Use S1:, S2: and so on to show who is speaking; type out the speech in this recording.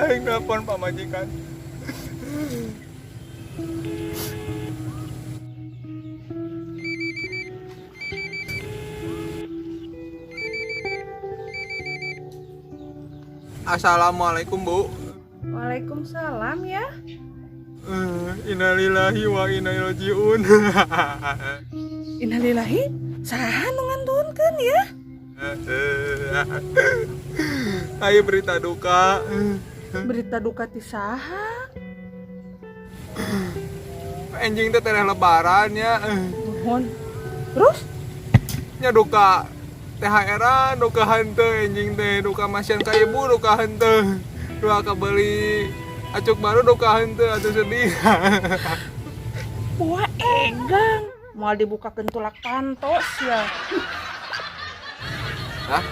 S1: Aing nelpon pamajikan. Assalamualaikum, Bu.
S2: Waalaikumsalam ya.
S1: Innalillahi wa inna ilaihi rajiun.
S2: Innalillahi, saha nu ngantunkeun ya?
S1: Ayo berita duka.
S2: Berita duka ti saha?
S1: Enjing teh tereh lebaran ya.
S2: Nuhun. Terus?
S1: Nya duka THR-an, duka henteu enjing teh, duka masihan ka ibu, duka henteu. Duka kabeli acuk baru duka henteu atuh sedih.
S2: Wah, egang. Moal dibukakeun tulak panto sia.
S1: Hah?